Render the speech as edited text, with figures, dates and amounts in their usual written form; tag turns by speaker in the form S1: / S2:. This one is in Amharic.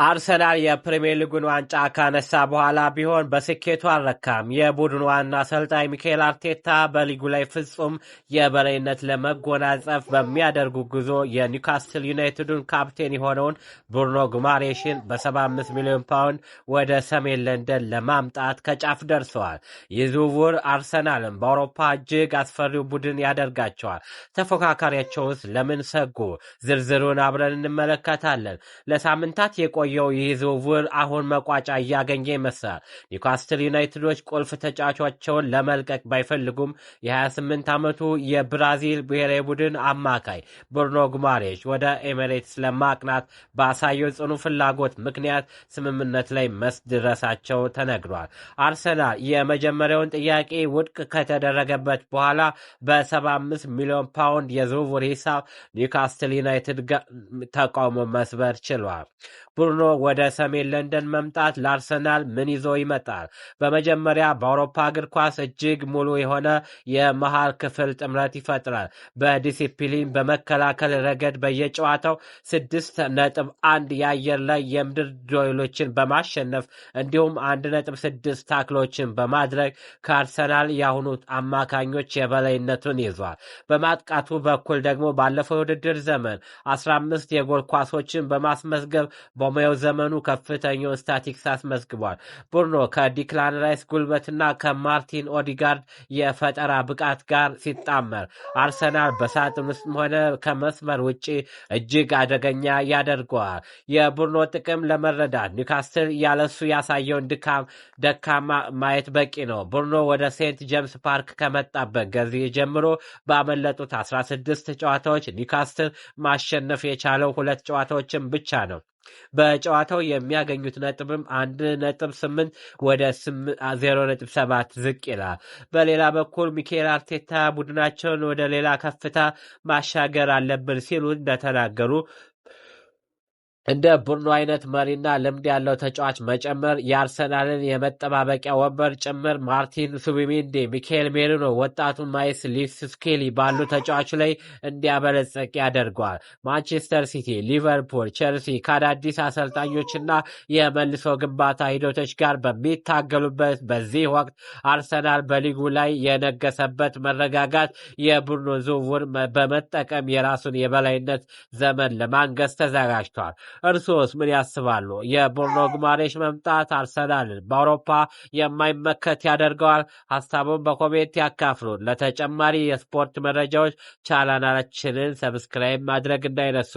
S1: አርሰናል የፕሪሚየር ሊጉን ዋንጫ ካነሳ በኋላ ቢሆን በስኬቱ አልረካም። የቡድኑ ዋና አሰልጣኝ ሚካኤል አርቴታ በሊጉ ላይ ፍጹም የበላይነት ለመጎናጸፍ በሚያደርጉ ጉዞ የኒውካስትል ዩናይትዱን ካፕቴን የሆነውን ብሩኖ ጉማሬሽን በ75 ሚሊዮን ፓውንድ ወደ ሰሜን ለንደን ለማምጣት ከጫፍ ደርሰዋል። ይህ ዝውውር አርሰናልን በአውሮፓ እጅግ አስፈሪው ቡድን ያደርጋቸዋል። ተፎካካሪያቸውስ ለምን ሰጉ? ዝርዝሩን አብረን እንመለከታለን። ለሳምንታት የቆየው ይህ ዝውውር አሁን መቋጫ እያገኘ ይመስላል። ኒውካስትል ዩናይትዶች ቁልፍ ተጫዋቾቻቸውን ለመልቀቅ ባይፈልጉም የ28 ዓመቱ የብራዚል ብሔራዊ ቡድን አማካይ ብሩኖ ጉማሬሽ ወደ ኤሚሬትስ ለማቅናት ባሳየው ጽኑ ፍላጎት ምክንያት ስምምነት ላይ መስድረሳቸው ተነግሯል። አርሰናል የመጀመሪያውን ጥያቄ ውድቅ ከተደረገበት በኋላ በ75 ሚሊዮን ፓውንድ የዝውውር ሂሳብ ኒውካስትል ዩናይትድ ተቃውሞ መስበር ችሏል። ብሩኖ ወደ ሰሜን ለንደን መምጣት ለአርሰናል ምን ይዞ ይመጣል? በመጀመሪያ በአውሮፓ እግር ኳስ እጅግ ሙሉ የሆነ የመሃል ክፍል ጥምረት ይፈጥራል። በዲሲፕሊን በመከላከል ረገድ በየጨዋታው 6.1 የአየር ላይ የምድር ዱኤሎችን በማሸነፍ እንዲሁም 1.6 ታክሎችን በማድረግ ከአርሰናል የአሁኑ አማካኞች የበላይነቱን ይዟል። በማጥቃቱ በኩል ደግሞ ባለፈው የውድድር ዘመን 15 የጎል ኳሶችን በማስመዝገብ በሙያው ዘመኑ ከፍተኛውን ስታቲክስ አስመዝግቧል። ብሩኖ ከዲክላን ራይስ ጉልበትና ከማርቲን ኦዲጋርድ የፈጠራ ብቃት ጋር ሲጣመር አርሰናል በሳጥን ውስጥም ሆነ ከመስመር ውጭ እጅግ አደገኛ ያደርገዋል። የብሩኖ ጥቅም ለመረዳት ኒውካስትል ያለሱ ያሳየውን ድካም ደካማ ማየት በቂ ነው። ብሩኖ ወደ ሴንት ጄምስ ፓርክ ከመጣበት ጊዜ ጀምሮ ባመለጡት 16 ጨዋታዎች ኒውካስትል ማሸነፍ የቻለው ሁለት ጨዋታዎችን ብቻ ነው። በጨዋታው የሚያገኙት ነጥብም 1.8 ወደ 0.7 ዝቅ ይላል። በሌላ በኩል ሚኬል አርቴታ ቡድናቸውን ወደ ሌላ ከፍታ ማሻገር አለብን ሲሉ እንደተናገሩ እንደ ብሩኖ አይነት መሪና ልምድ ያለው ተጫዋች መጨመር የአርሰናልን የመጠባበቂያ ወንበር ጭምር ማርቲን ዙቢሜንዲ፣ ሚኬል ሜሪኖ፣ ወጣቱ ማይልስ ሉዊስ ስኬሊ ባሉ ተጫዋቹ ላይ እንዲያበለጽግ ያደርገዋል። ማንቸስተር ሲቲ፣ ሊቨርፑል፣ ቼልሲ ከአዳዲስ አሰልጣኞችና የመልሶ ግንባታ ሂደቶች ጋር በሚታገሉበት በዚህ ወቅት አርሰናል በሊጉ ላይ የነገሰበት መረጋጋት የብሩኖ ዝውውር በመጠቀም የራሱን የበላይነት ዘመን ለማንገስ ተዘጋጅቷል። እርስዎስ ምን ያስባሉ? የብሩኖ ጉማሬሽ መምጣት አርሰናልን በአውሮፓ የማይመከት ያደርገዋል? ሀሳቡን በ comment ያካፍሉን። ለተጨማሪ የስፖርት መረጃዎች ቻናላችንን subscribe ማድረግ እንዳይረሱ።